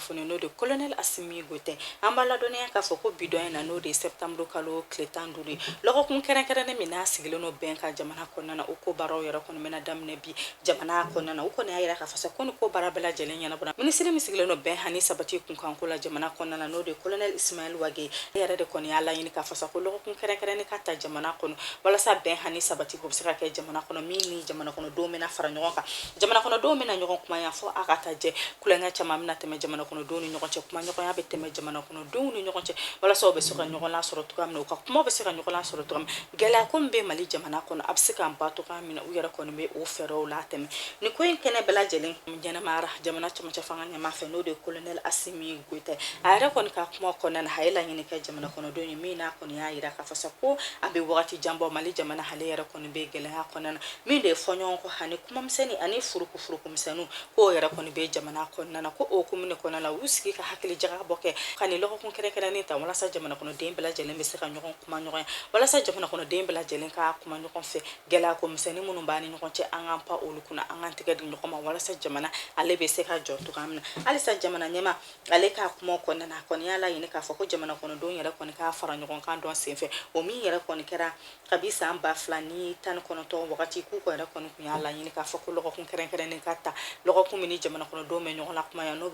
kunnafoni, n'o de colonel Assimi Goïta. An b'a ladɔnniya k'a fɔ ko bi don in na, n'o de ye septembre kalo tile 15 ye, lɔgɔkun kɛrɛnkɛrɛnnen min n'a sigilen don bɛn kan jamana kɔnɔna na, o ko baaraw yɛrɛ kɔni bɛna daminɛ bi jamana kɔnɔna na. U kɔni y'a yira k'a fɔ sa ko ni ko baara bɛɛ lajɛlen ɲɛnabɔra, minisiri min sigilen don bɛn ani sabati kunkanko la jamana kɔnɔna na, n'o de ye colonel Ismaël Wagué yɛrɛ de kɔni y'a laɲini k'a fɔ sa ko lɔgɔkun kɛrɛnkɛrɛnnen ka ta jamana kɔnɔ walasa bɛn ani sabati ko bɛ se ka kɛ jamana kɔnɔ, min ni jamana kɔnɔdenw bɛna fara ɲɔgɔn kan, jamana kɔnɔdenw bɛna ɲɔgɔn kumaya fɔ a ka taa jɛ. Kulonkɛ caman bɛna tɛmɛ jamana kɔnɔdenw ni ɲɔgɔn cɛ, kumaɲɔgɔnya bɛ tɛmɛ jamana kɔnɔdenw ni ɲɔgɔn cɛ walasa u bɛ se ka ɲɔgɔn lasɔrɔ cogoya min na, u ka kuma bɛ se ka ɲɔgɔn lasɔrɔ cogoya min na, gɛlɛya ko min bɛ Mali jamana kɔnɔ, a bɛ se k'an ba cogoya min na, u yɛrɛ kɔni bɛ o fɛɛrɛw latɛmɛ. Nin ko in kɛnɛ bɛɛ lajɛlen ɲɛnamayara jamana cɛmancɛ fanga ɲɛmaa fɛ, n'o de ye colonel Assimi Goïta. A yɛrɛ kɔni ka kuma kɔnɔna na, a ye laɲini kɛ jamana kɔnɔdenw ye, min n'a kɔni y'a yira k'a fɔ sa ko a bɛ wagati jan bɔ, Mali jamana ale yɛrɛ kɔni bɛ gɛlɛya kɔnɔna na, min de ye fɔɲɔgɔnkɔ ani kumamisɛnnin ani furukufurukumisɛnninw k'o yɛrɛ kɔni bɛ jamana kɔnɔna na. Ko o hukumu de kɔnɔna la, u y'u sigi ka hakili jagabɔ kɛ ka nin lɔgɔkun kɛrɛnkɛrɛnnen ta walasa jamana kɔnɔden bɛɛ lajɛlen bɛ se ka ɲɔgɔn kuma ɲɔgɔn ye, walasa jamana kɔnɔden bɛɛ lajɛlen ka kuma ɲɔgɔn fɛ, gɛlɛya ko misɛnnin minnu b'an ni ɲɔgɔn cɛ, an k'an pan olu kunna, an k'an tɛgɛ di ɲɔgɔn ma walasa jamana ale bɛ se ka jɔ cogoya min na. Halisa jamana ɲɛmaa ale ka kuma kɔnɔna na, a kɔni y'a laɲini k'a fɔ ko jamana kɔnɔdenw yɛrɛ kɔni k'a fara ɲɔgɔn kan dɔn senfɛ, o min yɛrɛ kɔni kɛra kabi san 2019 wagati, k'u yɛrɛ kɔni tun y'a laɲini k'a fɔ ko lɔgɔkun kɛrɛnkɛrɛnnen ka ta, lɔgɔkun min ni jamana kɔnɔdenw bɛ ɲɔgɔn la kuma yan, n'o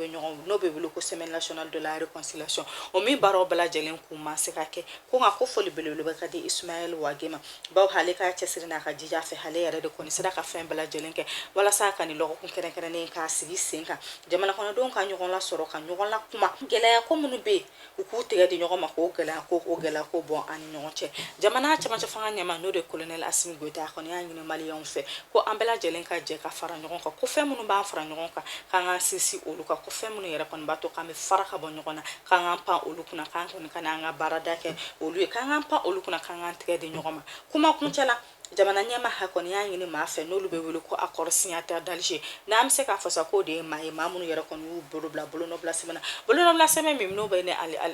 bɛ wele ko Semaine nationale de la réconciliation, o min baaraw bɛɛ lajɛlen kun ma se ka kɛ. Ko nka ko foli belebeleba ka di Ismaël Wagué ma, bawo ale ka cɛsiri n'a ka jija fɛ, ale yɛrɛ de kɔni sera ka fɛn bɛɛ lajɛlen kɛ walasa ka nin lɔgɔkun kɛrɛnkɛrɛnnen k'a sigi sen kan, jamana kɔnɔdenw ka ɲɔgɔn lasɔrɔ, ka ɲɔgɔn la kuma, gɛlɛya ko minnu bɛ yen, u k'u tɛgɛ di ɲɔgɔn ma k'o gɛlɛya ko o gɛlɛya ko bɔ an ni ɲɔgɔn cɛ. Jamana cɛmancɛ fanga ɲɛmaa, n'o de ye colonel Assimi Goïta, a kɔni y'a ɲini maliyɛnw fɛ ko an bɛɛ lajɛlen ka jɛ ka fara ɲɔgɔn kan, ko fɛn minnu b'an fara ɲɔgɔn kan, k'an k'an sinsin olu kan, ko fɛn minnu yɛrɛ kɔni b'a to k'an bɛ fara ka bɔ ɲɔgɔn na, k'an k'an pan olu kunna, k'an kɔni ka n'an ka baarada kɛ olu ye, k'an k'an pan olu kunna, k'an k'an tɛgɛ di ɲɔgɔn ma. Kuma kuncɛ la, jamana ɲɛmaa kɔni y'a ɲini maa fɛ n'olu bɛ wele ko accord signataire d'Alger, n'an bɛ se k'a fɔ sa k'o de ye maa ye, maa minnu yɛrɛ kɔni y'u bolo bila bolonɔbila sɛbɛn na, bolonɔbila sɛbɛn min n'o bɛ ni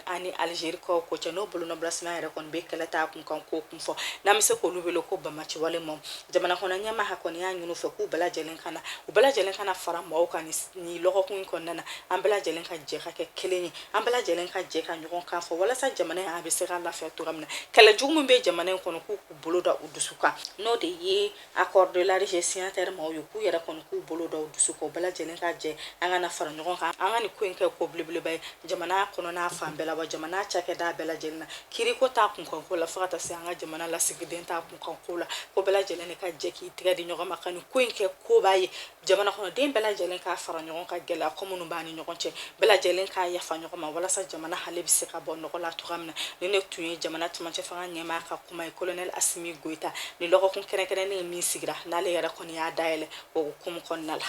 ani Algérie kaw ko cɛ, n'o bolonɔbila sɛbɛn yɛrɛ kɔni bɛ kɛlɛ ta kun kan ko kun fɔ, n'an bɛ se k'olu wele ko bamaciwale maaw. Jamana kɔnɔ ɲɛmaa kɔni y'a ɲini u fɛ k'u bɛɛ lajɛlen ka na, u bɛɛ lajɛlen ka na fara maaw kan nin lɔgɔkun in kɔnɔna na, an bɛɛ lajɛlen ka jɛ ka kɛ kelen ye, an bɛɛ lajɛlen ka jɛ ka ɲɔgɔn kan fɔ walasa jamana in a bɛ se ka lafiya cogoya min na. Kɛlɛ jugu min bɛ jamana in kɔnɔ, k'u bolo da u dusu kan, n'o de ye accord de l'Alger signataire maaw ye, k'u yɛrɛ kɔni k'u bolo da u dusu kan, u bɛɛ lajɛlen ka jɛ an ka na fara ɲɔgɔn kan, an ka nin ko in kɛ ko belebeleba ye jamana kɔnɔna fan bɛɛ la, wa jamana cakɛda bɛɛ lajɛlen na, kiriko t'a kunkanko la, fo ka taa se an ka jamana lasigiden t'a kunkanko la, ko bɛɛ lajɛlen de ka jɛ k'i tɛgɛ di ɲɔgɔn ma ka nin ko in kɛ koba ye. Jamana kɔnɔden bɛɛ lajɛlen k'a fara ɲɔgɔn kan, gɛlɛya ko minnu b'an ni ɲɔgɔn cɛ, bɛɛ lajɛlen k'a yafa ɲɔgɔn ma walasa jamana hale bɛ se ka bɔ nɔgɔ la cogoya min na. Ni ne tun ye jamana cɛmancɛ fanga ɲɛmaa ka kuma ye, colonel Assimi Goïta, ni lɔgɔkun kɛrɛnkɛrɛnnen min sigira, n'ale yɛrɛ kɔni y'a dayɛlɛ o hukumu kɔnɔna la.